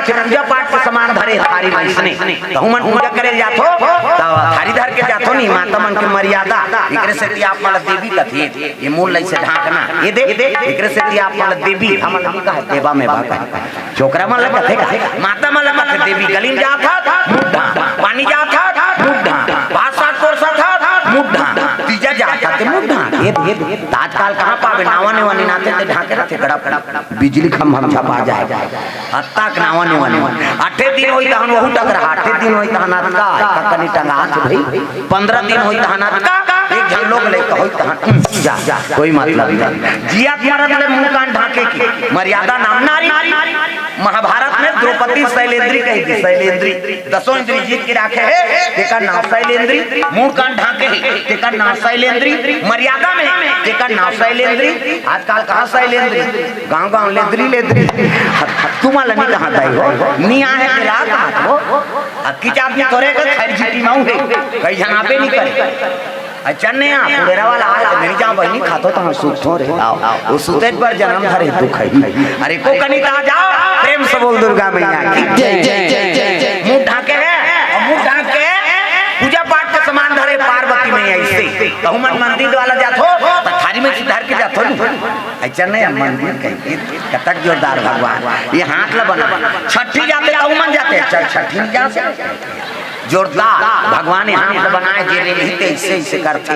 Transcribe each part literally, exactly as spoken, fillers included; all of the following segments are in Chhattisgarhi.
पूजा पाठ के समान धरे थारी म अइसने। तहू मन पूजा करे ल जाथो, त थारी धर के जाथो नहीं, माता मन के मर्यादा। एकरे सेती आप मन ल देवी कथे, ये मुंह ल अइसे ढांकना, ये दे, एकरे सेती आप मन ल देवी, हमन ल कहे, देवा में बा कहे। छोकरा मन ल कथे का, माता मन ल कथे देवी। गली म जात हस, मुंह ढांक, पानी जात हस, मुंह ढांक, भात साग परोसत हस, मुंह ढांक, तीजा जात हस, ते मुंह ढांक, ये दे, ये दे। त आजकाल कहाँ पाबे, नावा नेवा निनाथे ते ढांके रथे, गड़प, गड़प, गड़प। बिजली खंभा म झपा जाए। अत्ता के नावा नेवा नेवा। आठे दिन होई तहन वहू टकरा, आठे दिन होई तहन अतका, अतका कनी टंगात भाई। पंद्रह दिन होई तहन अतका, एक झन लोग लइका होई तहन, उम, जा, जा, कोई मतलब नहीं। जियत मरत ले मुंह कान ढांके के मर्यादा नाम नारी। महाभारत में द्रौपदी शैलेंद्री कही थी, शैलेंद्री। दसों इंद्री जीत के राखे हे, तेकर नाम शैलेंद्री, मुंह कान ढांके हे, तेकर नाम शैलेंद्री, मर्यादा में, तेकर नाम शैलेंद्री। आजकाल कहाँ शैलेंद्री? गांव गांव लेदरी लेदरी। तुमन ल नहीं कहा दाई हो, नहीं आहे तेला कहा हो। अक्की चाप में तोरे के खैर झिटी माऊ हे, कई झन आबे नहीं करे। अच्छा ने आ, पुड़ेरा वाला आए, मेरी जान बहिनी खातो तो हम सुखो रे। आओ, वो सुतेज पर जन्म धरे दुख है। अरे को कनी ता जाओ, प्रेम से बोल दुर्गा मैया की जय, जय, जय, जय, जय। मुंह ढांके है, और मुंह ढांक के पूजा पाठ के समान धरे पार्वती मैया अइसे। कहूँ मन मंदिर वाला जात हो, त थारी में से धर के जात हो नु। अच्छा ने मंदिर कही, कतक जोरदार भगवान, ये हाथ ला बना, छठी जाते कहूँ मन जाते, छ-, छठी नहीं जा सकते। जोरदार भगवान ये हाथ ला बनाए, जे रेंगही ते अइसे अइसे करथे।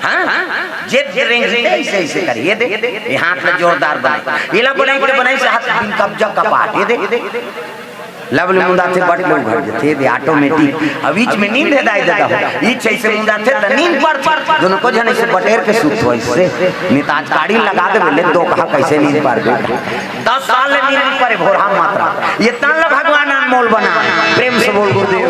हाँ, जे रेंगही ते अइसे अइसे कर, ये दे, ये हाथ ला जोरदार बनाए, ये ला बनाए, बनाए से हाथ बिन कब्जा कपाट, ये दे, लवली मुंदाथे बट लोग घर जथे, ये दे ऑटोमेटिक। अब बीच में नींद है दाई दादा हो, इच्छा अइसे मुंदाथे त नींद पर, दोनों को झन अइसे बटेर के सुत हो अइसे, नहीं त आज काड़ी लगा दे बोले, दो कहा कैसे नींद पर दे। दस साल ले नींद परे भोरहा मात्रा। ये तन ल भगवान अनमोल बना। प्रेम से बोल गुरुदेव।